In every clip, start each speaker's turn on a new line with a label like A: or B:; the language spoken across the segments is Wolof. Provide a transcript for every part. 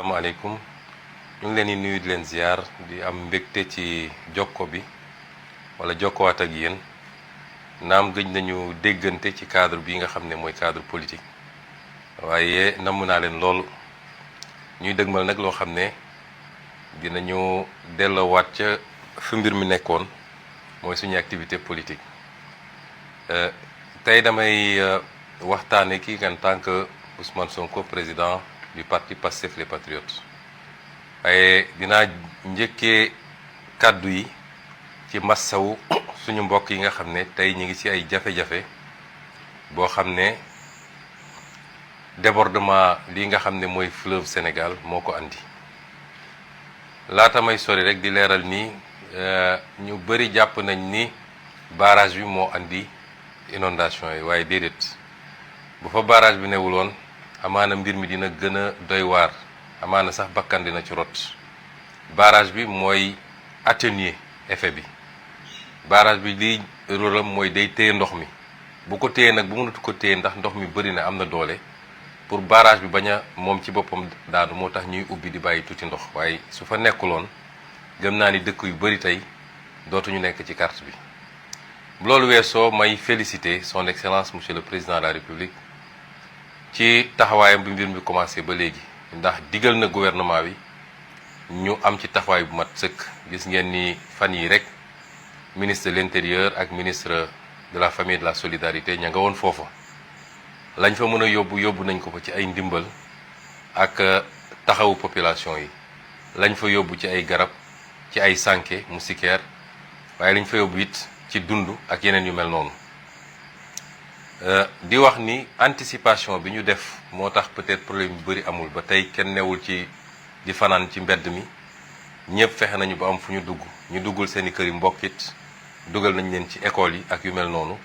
A: asalaamaaleykum ñu ngi leen di nuyu di leen ziar di am mbégte ci jokko bi wala jokkowaat ak yéen naam gëj nañu déggante ci cadre bi nga xam ne mooy cadre politique waaye namm naa leen loolu ñuy dëgmal nag loo xam ne dinañu delloowaat ca fi mbir mi nekkoon mooy suñu activité politique tey damay waxtaane kii en tant que Ousmane Sonko président du parti Pastef les Patriotes waaye dinaa njëkkee kàddu yi ci massawu suñu mbokk yi nga xam ne tey ñi ngi ci ay jafe-jafe boo xam ne débordement li nga xam ne mooy fleuve Sénégal moo ko andi laata may sori rek di leeral ni ñu bëri jàpp nañ ni barrage bi moo andi inondation yi waaye déedéet bu fa barrage bi newuloon amaana mbir mi dina gën a doy waar amaana sax bakkan dina ci rot barrage bi mooy atténuer effet bi barrage bi liy rôle am mooy day téye ndox mi bu ko téye nag bu mënatu ko téye ndax ndox mi bëri na am na doole pour barrage bi bañ a moom ci boppam daanu moo tax ñuy ubbi di bàyyi tuuti ndox waaye su fa nekkuloon gëm naa ni dëkk yu bëri tey dootuñu nekk ci carte bi. loolu weesoo may féliciter son excellence monsieur le président de la république ci taxawaayam bi mbir mi commencé ba léegi ndax digal na gouvernement bi ñu am ci taxawaay bu mat sëkk gis ngeen ni fan yi rek ministre de l'intérieur ak ministre de la famille et de la solidarité ña nga woon foofa lañ fa mën a yóbbu nañ ko fa ci ay ndimbal ak taxawu population yi lañ fa yóbbu ci ay garab ci ay sànke moustiquaire waaye lañ fa yóbbu it ci dund ak yeneen yu mel noonu di wax ni anticipation bi ñu def moo tax peut-être problème yu bëri amul ba tey kenn newul ci di fanaan ci mbedd mi ñëpp fexe nañu ba am fu ñu dugg ñu duggul seeni kër yi mbokkit dugal nañ leen ci école yi ak yu mel noonu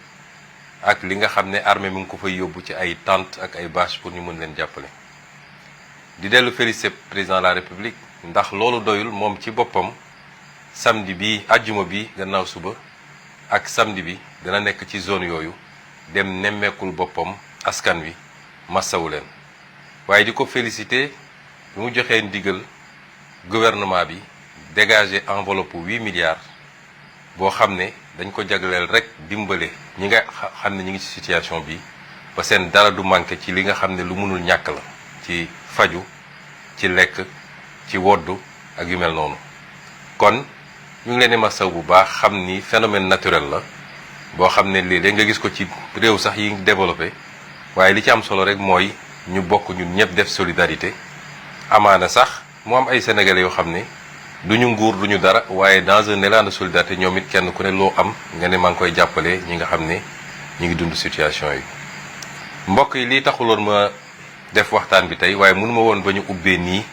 A: ak li nga xam ne armée mi ngi ko fay yóbbu ci ay tentes ak ay bâches pour ñu mën leen jàppale. di dellu féliciter président de la république ndax loolu doyul moom ci boppam samedi bi àjjuma bi gannaaw suba ak samedi bi dana nekk ci zone yooyu dem nemmeekul boppam askan wi massawu leen waaye di ko féliciter bi mu joxee ndigal gouvernement bi dégager enveloppe 8 milliards boo xam ne dañ ko jagleel rek dimbale ñi nga xam ne ñi ngi ci situation bi ba seen dara du manqué ci li nga xam ne lu mënul ñàkk la ci faju ci lekk ci woddu ak yu mel noonu kon ñu ngi leen di masaw bu baax xam ni phénomène naturel la boo xam ne léeg-léeg nga gis ko ci réew sax yi développé waaye li ci am solo rek mooy ñu bokk ñun ñëpp def solidarité amaana sax mu am ay sénégalais yoo xam ne duñu nguur duñu dara waaye dans un élan de solidarité ñoom it kenn ku ne loo am nga ne maa ngi koy jàppale ñi nga xam ne ñu ngi dund situation yi. mbokk yi lii taxuloon ma def waxtaan bi tey waaye mënuma woon ba ñu ubbee nii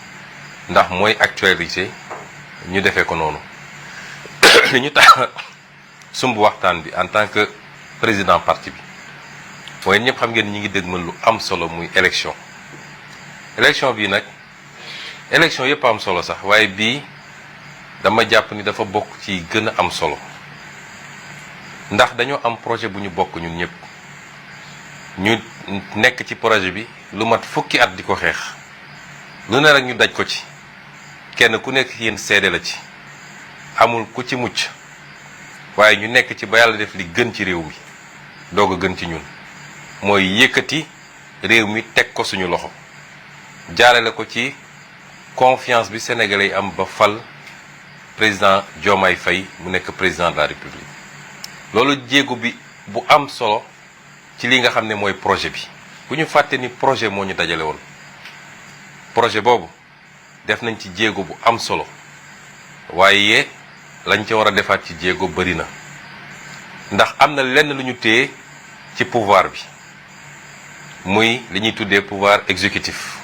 A: ndax mooy actualité ñu defee ko noonu. li ñu tax sumb waxtaan bi en tant que président parti bi mooy ñëpp xam ngeen ñi ngi dégmal lu am solo muy élection bii nag élection yëpp am solo sax waaye bii dama jàpp ni dafa bokk ci gën a am solo ndax dañoo am projet bu ñu bokk ñun ñëpp ñu nekk ci projet bi lu mat fukki at di ko xeex lu ne rek ñu daj ko ci kenn ku nekk yéen seede la ci amul ku ci mucc waaye ñu nekk ci ba yàlla def li gën ci réew mi doog a gën ci ñun mooy yëkkati réew mi teg ko suñu loxo jaarale ko ci confiance bi sénégalais yi am ba fal président Diomaye Faye mu nekk président de la république loolu jéego bi bu am solo ci li nga xam ne mooy projet bi bu ñu fàtte ni projet moo ñu dajale woon projet boobu def nañ ci jéego bu am solo waaye lañ ca war a defaat ci jéego bëri na ndax am na lenn lu ñu téye ci pouvoir bi muy li ñuy tuddee pouvoir exécutif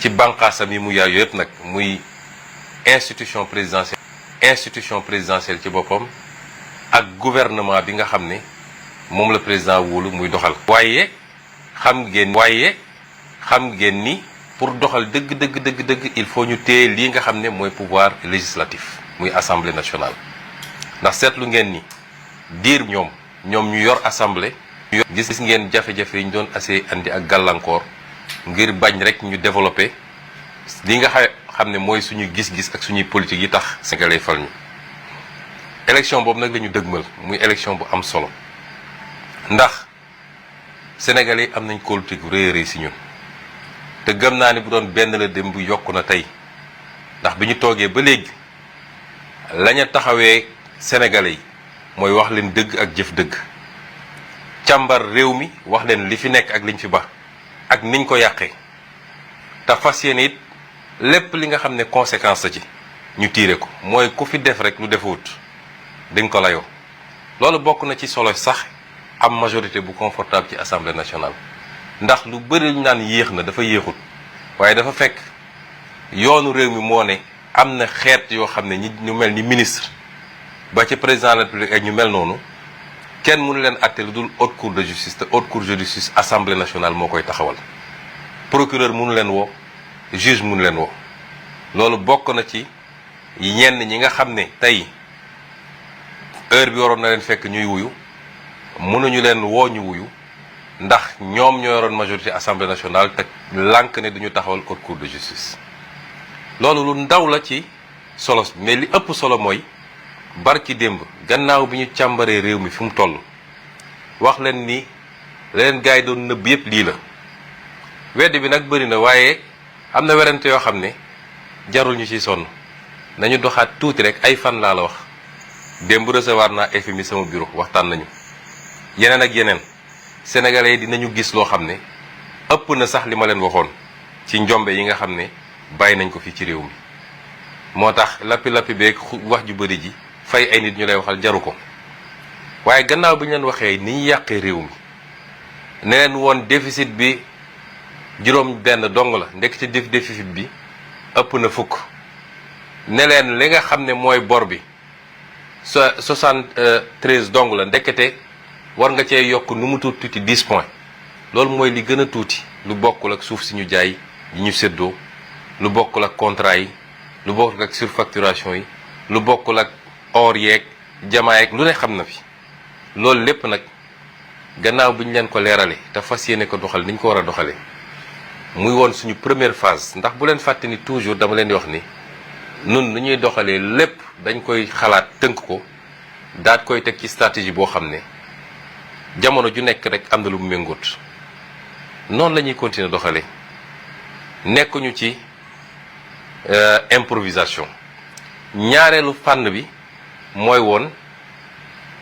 A: ci bànqaasam yi mu yaay yëpp nag muy institution présidentielle ci boppam ak gouvernement bi nga xam ne moom la président wóolu muy doxal. waaye xam ngeen ni pour doxal dëgg il faut ñu téye lii nga xam ne mooy pouvoir législatif muy assemblée nationale ndax seetlu ngeen ni diir ñoom ñu yor assemblée. gis ngeen jafe-jafe yi ñu doon assez andi ak gàllankoor ngir bañ rek ñu développer li nga xam ne mooy suñu gis-gis ak suñuy politique yi tax sénégalais fal ñu. élection boobu nag la ñu dëgmal muy élection bu am solo ndax sénégalais am nañ kóolute gu rëy a rëy si ñun te gëm naa ni bu doon benn la dem bu yokku na tey ndax bi ñu toogee ba léegi lañu taxawee sénégalais yi mooy wax leen dëgg ak jëf dëgg càmbar réew mi wax leen li fi nekk ak liñ fi ba ak niñ ko yàqee te fas yéene it lépp li nga xam ne conséquence la ci ñu tiire ko mooy ku fi def rek lu defut dañ ko layoo. loolu bokk na ci solo sax am majorité bu confortable ci assemblée nationale ndax lu bëri ñu naan yéex na dafa yéexut waaye dafa fekk yoonu réew mi moo ne am na xeet yoo xam ne ñi ñu mel ni ministre ba ci président de la République ak ñu mel noonu kenn mënu leen àtte lu dul haute cour de justice te haute cour de justice assemblée nationale moo koy taxawal. procureur mënu leen woo juge mënu leen woo loolu bokk na ci ñenn ñi nga xam ne tey heure bi waroon na leen fekk ñuy wuyu mënuñu leen woo ñu wuyu ndax ñoom ñoo yoroon majorité assemblée nationale te lànk ne duñu taxawal haute cour de justice. loolu lu ndaw la ci solo mais li ëpp solo mooy barki démb gannaaw bi ñu càmbaree réew mi fi mu toll wax leen ni leen gars yi doon nëbb yëpp lii la. weddi bi nag bëri na waaye am na werante yoo xam ne jarul ñu ci sonn nañu doxaat tuuti rek ay fan laa la wax démb recevoir naa FMI sama bureau waxtaan nañu yeneen ak yeneen sénégalais yi dinañu gis loo xam ne ëpp na sax li ma leen waxoon ci njombe yi nga xam ne bàyyi nañ ko fii ci réew mi. moo tax lappi beeg wax ju bëri ji fay ay nit ñu lay waxal jaru ko waaye gannaaw bi ñu leen waxee ni ñu yàqee réew mi ne leen woon déficit bi juróom benn dong la ndekk ci déficit bi ëpp na fukk ne leen li nga xam ne mooy bor bi 73 dong la ndekete war nga cee yokk nu mu tuuti 10 points loolu mooy li gën a tuuti lu bokkul ak suuf si ñu jaay yi ñu séddoo lu bokkul ak contrat yi lu bokkul ak surfacturation yi lu bokkul ak or yeeg jamaa yeeg lu ne xam na fi loolu lépp nag gannaaw bi ñu leen ko leerale te fas yéene ko doxal ni ñu ko war a doxalee muy woon suñu première phase ndax bu leen fàtte ni toujours dama leen di wax ni nun nu ñuy doxalee lépp dañ koy xalaat tënk ko daat koy teg ci stratégie boo xam ne jamono ju nekk rek am na lu mu méngoot noonu la ñuy continuer doxalee nekkuñu ci improvisation. ñaareelu fànn bi mooy woon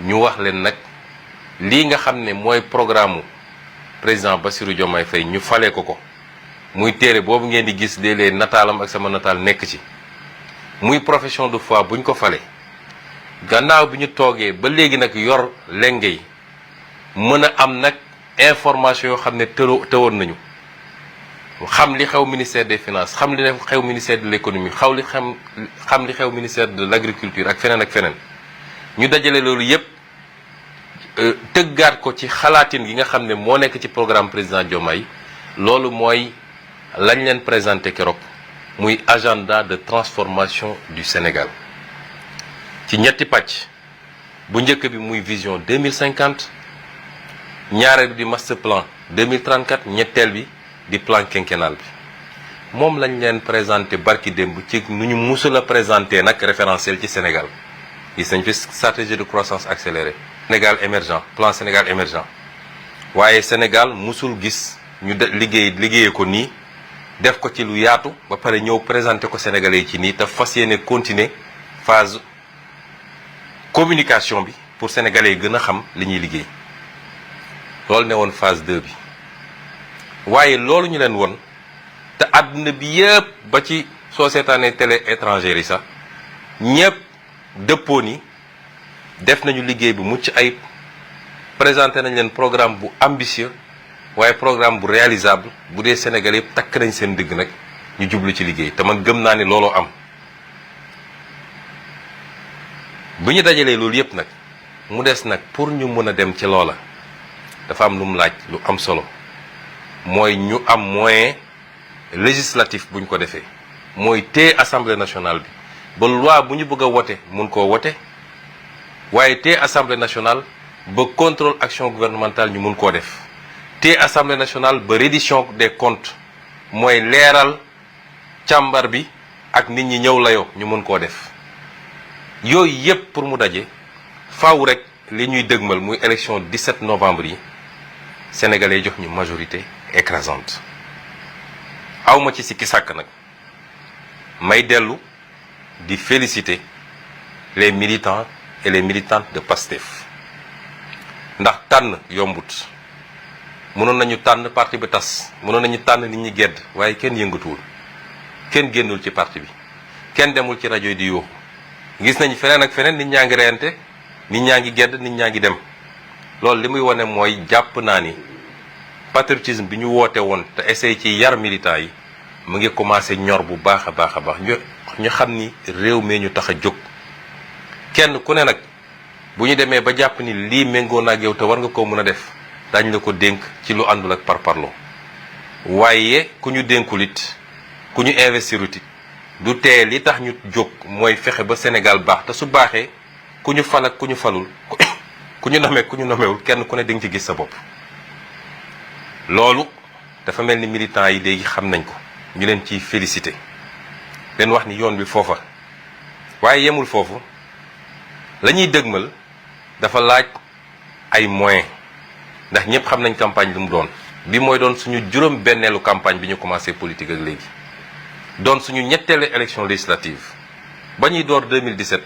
A: ñu wax leen nag lii nga xam ne mooy programme président Bassirou Diomaye Faye ñu falee ko muy téere boobu ngeen di gis léeg-léeg nataalam ak sama nataal nekk ci muy profession de foi buñ ko falee gannaaw bi ñu toogee ba léegi nag yor lenge yi mën a am nag information yoo xam ne tëwoon nañu xam li xew ministère des finances xam li xew ministère de l'économie xam li xew ministère de l'agriculture ak feneen ñu dajale loolu yépp tëggaat ko ci xalaatin gi nga xam ne moo nekk ci programme président Diomaye loolu mooy lañ leen présenté keroog muy agenda de transformation du Sénégal ci ñetti pàcc bu njëkk bi muy vision 2050 ñaareel bi di master plan 2034 ñetteel bi di plan quinquennal bi moom lañ leen présenté barki démb ci nu ñu musul a présenté nag référentiel ci Sénégal gis nañ fi stratégie de croissance accélérée Sénégal émergent plan Sénégal émergent waaye Sénégal musul gis ñu liggéeyee ko nii def ko ci lu yaatu ba pare ñëw présenté ko Sénégalais yi ci nii te fas yéene continuer phase communication bi pour Sénégalais yi gën a xam li ñuy liggéey loolu ne woon phase 2 bi waaye loolu ñu leen woon te àdduna bi yëpp ba ci soo seetaanee télé étrangère yi sax ñëpp dëppoo ni def nañu liggéey bu mucc ayib présenté nañ leen programme bu ambitieux waaye programme bu réalisable bu dee Sénégal yëpp takk nañ seen dëgg nag ñu jublu ci liggéey te man gëm naa ni looloo am. bu ñu dajalee loolu yëpp nag mu des nag pour ñu mën a dem ci loola dafa am lu mu laaj lu am solo mooy ñu am moyen législatif bu ñu ko defee mooy téye assemblée nationale bi ba loi bu ñu bëgg a wote mun koo wote waaye téye assemblée nationale ba contrôle action gouvernementale ñu mun koo def téye assemblée nationale ba reddition des comptes mooy leeral càmbar bi ak nit ñi ñëw layoo ñu mën koo def yooyu yépp pour mu daje faaw rek li ñuy dëgmal muy élection 17 novembre yi sénégalais jox ñu majorité écrasante awma ci sikki sàkk nag may dellu di féliciter les militants et les militantes de PASTEF ndax tànn yombut mënoon nañu tànn parti bi tas mënoon nañu tànn nit ñi gedd waaye kenn yëngatuwul kenn génnul ci parti bi kenn demul ci rajo yi di yuuxu gis nañu feneen ak feneen nit ñaa ngi reyante nit ñaa ngi gedd nit ñaa ngi dem loolu li muy wane mooy jàpp naa ni patriotisme bi ñu woote woon te essayé ci yar militants yi mu ngi commencé ñor bu baax a baax a baax ñu xam ni réew mi ñu tax a jóg kenn ku ne nag bu ñu demee ba jàpp ni lii méngoo na ak yow te war nga koo mën a def dañ la ko dénk ci lu àndul ak parparloo waaye ku ñu dénkul it ku ñu investirut it du tee li tax ñu jóg mooy fexe ba Sénégal baax te su baaxee ku ñu fal ak ku ñu falul ku ñu nomee ku ñu nomewul kenn ku ne di nga ci gis sa bopp loolu dafa mel ni militants yi léegi xam nañ ko ñu leen ciy félicité leen wax ni yoon bi foofa waaye yemul foofu la ñuy dëgmal dafa laaj ay moyens ndax ñëpp xam nañ campagne lu mu doon bi mooy doon suñu juróom benneelu campagne bi ñu commencé politique ak léegi doon suñu ñetteelu élection législative ba ñuy door 2017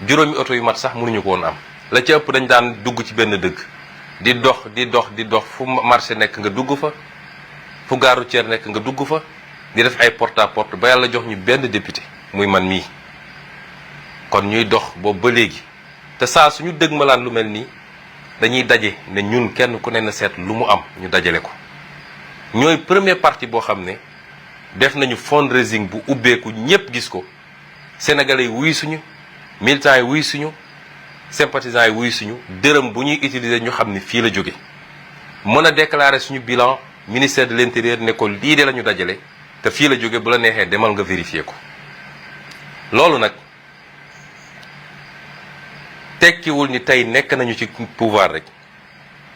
A: juróomi oto yu mat sax mënuñu ko woon am la ci ëpp dañ daan dugg ci benn dëkk di dox fu marché nekk nga dugg fa fu gare routière nekk nga dugg fa di def ay porte à porte ba yàlla jox ñu benn député muy man mii kon ñuy dox boobu ba léegi te saa suñu dëgmalaan lu mel nii dañuy daje ne ñun kenn ku ne na seet lu mu am ñu dajale ko ñooy premier parti boo xam ne def nañu fundraising bu ubbeeku ñépp gis ko sénégalais yi wuy suñu militants yi wuy suñu sympathisants yi wuy suñu dërëm bu ñuy utiliser ñu xam ne fii la jóge mën a déclarer suñu bilan ministère de l'intérieur ne ko lii de la ñu dajale te fii la jóge bu la neexee demal nga vérifier ko loolu nag tekkiwul ni tey nekk nañu ci pouvoir rek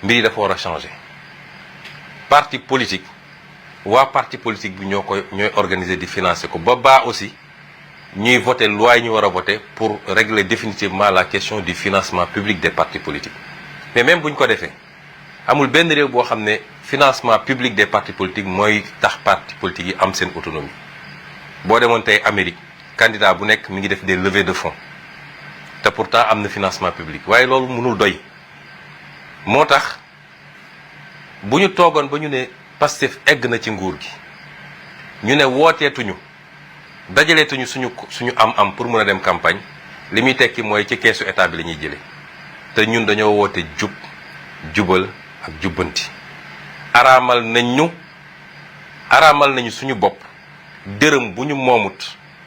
A: mbir yi dafa war a changer parti politique waa parti politique bi ñooy organiser di financer ko ba baa aussi ñuy voter loi yi ñu war a voter pour régler définitivement la question du financement public des partis politiques mais même bu ñu ko defee amul benn réew boo xam ne financement public des partis politiques mooy tax partis politiques yi am seen autonomie boo demoon tey Amérique candidat bu nekk mi ngi def des levées de fonds te pourtant am na financement public waaye loolu mënul doy moo tax bu ñu toogoon ba ñu ne Pastef egg na ci nguur gi ñu ne wooteetuñu dajaleetuñu suñu am pour mën a dem campagne li muy tekki mooy ci keesu état bi la ñuy jëlee te ñun dañoo woote jubal ak jubbanti araamal nañu suñu bopp dërëm bu ñu moomut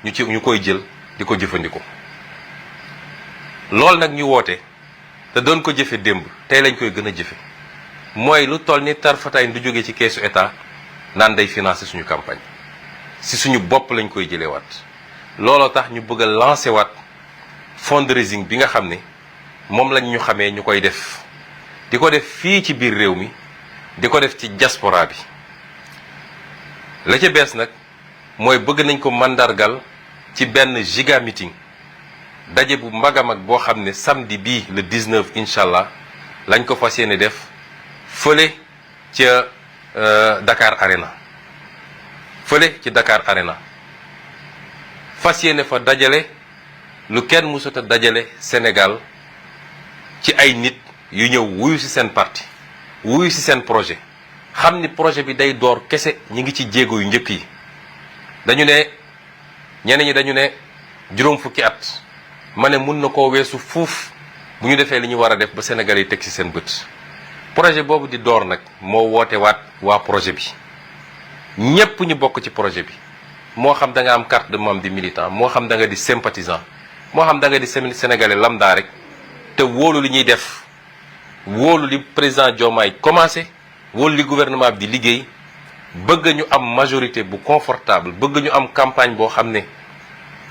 A: ñu koy jël di ko jëfandikoo loolu nag ñu woote te doon ko jëfe démb tey lañ koy gën a jëfe mooy lu toll ni tarfataay du jóge ci keesu état naan day financer suñu campagne si suñu bopp lañ koy jëlee waat looloo tax ñu bëgg a lancer waat fundraising bi nga xam ne moom lañ ñu xamee ñu koy def di ko def fii ci biir réew mi di ko def ci diaspora bi la ca bees nag mooy bëgg nañ ko mandargal ci benn giga meeting daje bu mag a mag boo xam ne samedi bii le 19 incha allah lañ ko fas yéene def fële ca Dakar Arena ci Dakar Arena fas yéene fa dajale lu kenn mësut a dajale Sénégal ci ay nit yu ñëw wuyu ci seen parti wuyu ci seen projet xam ni projet bi day door kese ñi ngi ci jéego yu njëkk yi dañu ne ñeneen ñi dañu ne juróom fukki at ma ne mun na koo weesu fuuf bu ñu defee li ñu war a def ba Sénégal yi teg ci seen bët projet boobu di door nag moo woote waat waa projet bi ñépp ñu bokk ci projet bi moo xam da nga am carte de membre di militant moo xam da nga di sympathisant moo xam da nga di sénégalais lambda rek te wóolu li ñuy def wóolu li président Diomaye commencé wóolu li gouvernement bi di liggéey bëgg ñu am majorité bu confortable bëgg ñu am campagne boo xam ne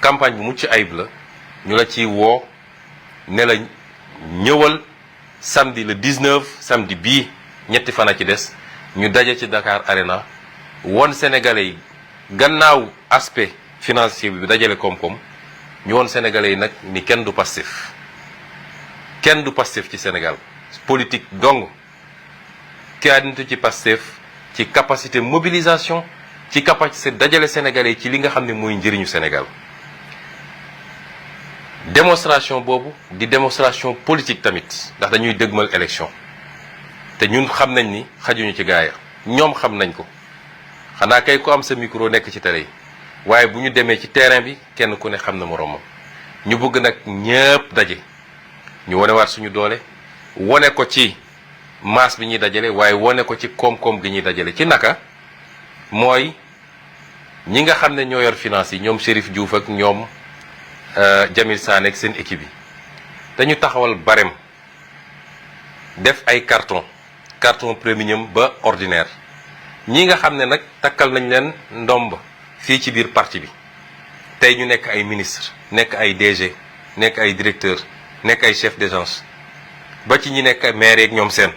A: campagne bu mucc ayib la ñu la ciy woo ne la ñëwal samedi le 19 samedi bii ñetti fan a ci des ñu daje ci Dakar Arena won sénégalais yi gannaaw aspect financier bi dajale koom-koom ñu woon sénégalais yi nag ni kenn du Pastef ci Sénégal politique dong kaanitu ci Pastef ci capacité mobilisation ci capacité dajale sénégalais yi ci li nga xam ne mooy njëriñu Sénégal démonstration boobu di démonstration politique tamit ndax dañuy dëgmal élection te ñun xam nañ ni xajuñu ci gaaya ñoom xam nañ ko xanaa kay ko am sa micro nekk ci télé yi waaye bu ñu demee ci terrain bi kenn ku ne xam na moroomam ñu bëgg nag ñëpp daje ñu wonewaat suñu doole wone ko ci masse bi ñuy dajale waaye wone ko ci koom-koom gi ñuy dajale ci naka mooy ñi nga xam ne ñoo yor finance yi ñoom Chérif Diouf ak ñoom Jamil Sané ak seen équipe yi dañu taxawal barème def ay carton premium ba ordinaire ñi nga xam ne nag takkal nañ leen ndomb fii ci biir parti bi tey ñu nekk ay ministre nekk ay DG nekk ay directeur nekk ay chef d'agence ba ci ñi nekk maire yeeg ñoom seen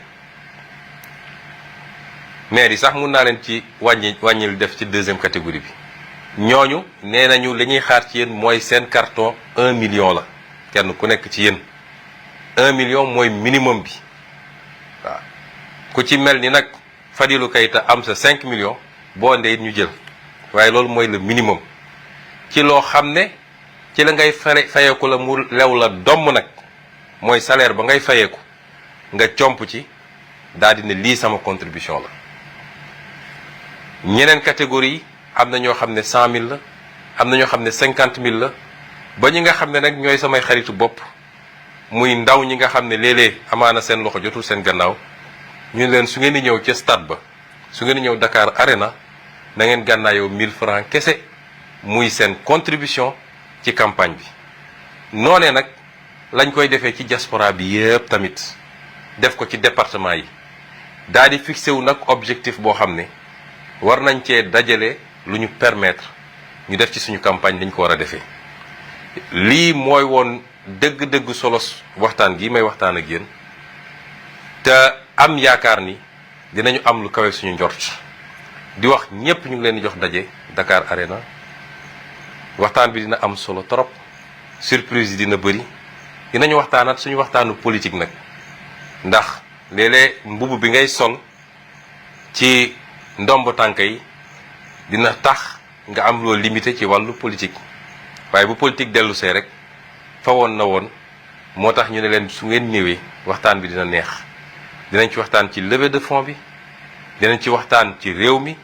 A: maire yi sax mun naa leen ci wàññil def ci deuxième catégorie bi ñooñu nee nañu li ñuy xaar ci yéen mooy seen carton 1 million la kenn ku nekk ci yéen 1 million mooy minimum bi waaw ku ci mel ni nag Fadilou Keita am sa 5 millions boo ndee ñu jël waaye loolu mooy le minimum ci loo xam ne ci la ngay fayeeku la mu lew la domm nag mooy salaire ba ngay fayeeku nga comp ci daal di ne lii sama contribution la ñeneen catégorie yi am na ñoo xam ne 100 000 la am na ñoo xam ne 50 000 la ba ñi nga xam ne nag ñooy samay xaritu bopp muy ndaw ñi nga xam ne léeg-léeg amaana seen loxo jotul seen gannaaw ñu leen su ngeen di ñëw ca stade ba su ngeen di ñëw Dakar Arena na ngeen gànnaayoo 1000 francs kese muy seen contribution ci campagne bi. noonee nag lañ koy defee ci diaspora bi yëpp tamit def ko ci département yi daal di fixé wu nag objectif boo xam ne war nañ cee dajale lu ñu permettre ñu def ci suñu campagne liñ ko war a defee. lii mooy woon dëgg-dëgg solos waxtaan gi may waxtaan ak yéen te am yaakaar ni dinañu am lu kawe suñu njort di wax ñépp ñu ngi leen di jox daje Dakar Arena waxtaan bi dina am solo trop surprise yi dina bëri dinañu waxtaanaat suñu waxtaanu politique nag ndax léeg-léeg mbubb bi ngay sol ci ndomb tànk yi dina tax nga am loo limité ci wàllu politique waaye bu politique dellu see rek fa woon na woon moo tax ñu ne leen su ngeen ñëwee waxtaan bi dina neex dinañ ci waxtaan ci levée de fonds bi dinañ ci waxtaan ci réew mi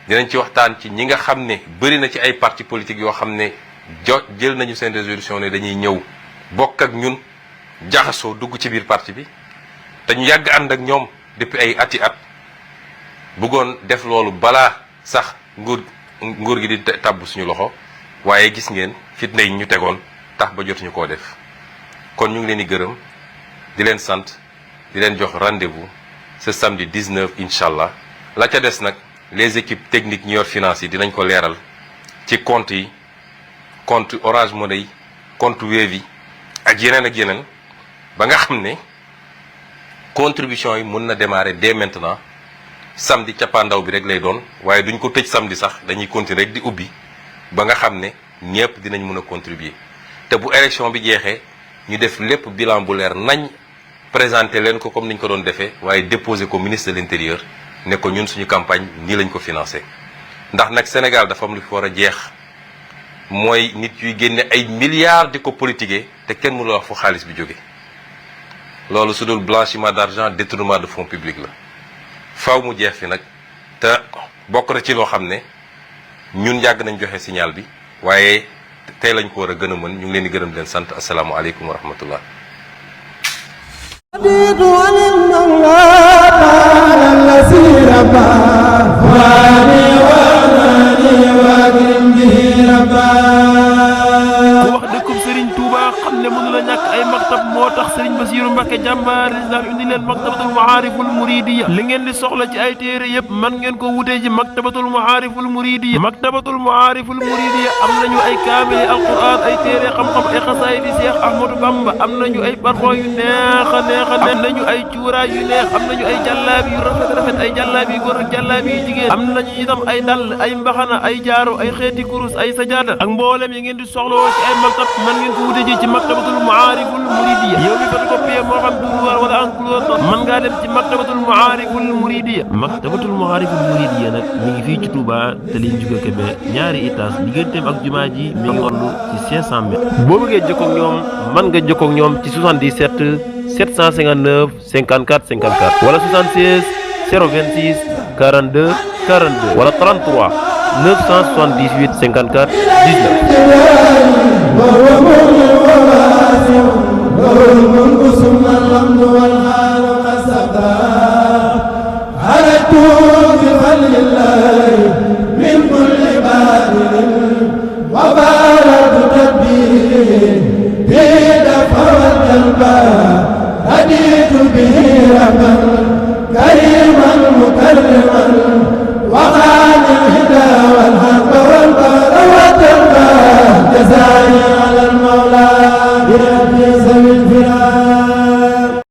A: dinañ ci waxtaan ci ñi nga xam ne bëri na ci ay parti politique yoo xam ne jël nañu seen résolution ne dañuy ñëw bokk ak ñun jaxasoo dugg ci biir parti bi te ñu yàgg ànd ak ñoom depuis ay ati at bëggoon def loolu balaa sax nguur gi di tàbb suñu loxo waaye gis ngeen fitna yi ñu tegoon tax ba jotuñu koo def kon ñu ngi leen di gërëm di leen sant di leen jox rendez-vous ce samedi 19 incha allah la ca des nag les équipes techniques ñi yor finance yi dinañ ko leeral ci compte yi compte Orange Money yi compte Wave yi ak yeneen ba nga xam ne contribution yi mën na démarrer dès maintenant samedi cappaandaw bi rek lay doon waaye duñ ko tëj samedi sax dañuy continuer rek di ubbi ba nga xam ne ñëpp dinañ mën a contribuer te bu élection bi jeexee ñu def lépp bilan bu leer nañ présenter leen ko comme niñ ko doon defee waaye déposer ko ministre de l'intérieur ne ko ñun suñu campagne nii lañ ko financé ndax nag Sénégal dafa am lu fi war a jeex mooy nit yuy génne ay milliards di ko politiquer te kenn mënu la wax fu xaalis bi jóge loolu su dul blanchiment d'argent détournement de fonds publics la faw mu jeex fi nag te bokk na ci loo xam ne ñun yàgg nañ joxe signal bi waaye tey lañ ko war a gën a mën ñu ngi leen di gërëm di leen sant asalaamualeykum wa rahmatullah
B: wax dëkkub Serigne Touba xam ne mënu la ñàkk ay mag maktab moo tax Serigne Bassirou Mbacké jàmbaar l'islam indi leen maktabatul maariful muridiya li ngeen di soxla ci ay téere yëpp man ngeen ko wutee ji maktabatul maariful muridiya maktabatul maariful muridiya am nañu ay kaamili alquran ay téere xam-xam ay xasaay di Cheikh Ahmadou Bamba am nañu ay parfum yu neex a am nañu ay cuuraay yu neex am nañu ay jàllaabi yu rafet ay jàllaabi yu góor ak jàllaabi yu jigéen am nañu itam ay dàll ay mbaxana ay jaaro ay xeeti kurus ay sajaada ak mboolem yi ngeen di soxlawoo ci ay maktab man ngeen ko wute ji ci maktabatul maariful muridiya yow mi photocopie moo xam duruwaar wala en couleur man ngaa dem ci maktabatul maariful muridiya maktabatul maariful muridiya nag mi ngi fii ci Touba te liñ juga Kébé ñaari étage digganteem ak jumaa ji mi ngi toll ci 500 mètres boo bëggee jokkoo ak ñoom man nga jokkoo ak ñoom ci 77 759 54 54 wala 76 026 42 42 wala 33 978 54
C: هديت به ربا كريما مكرما وقال الهدى والحق والبر والتقى جزاني على المولى برب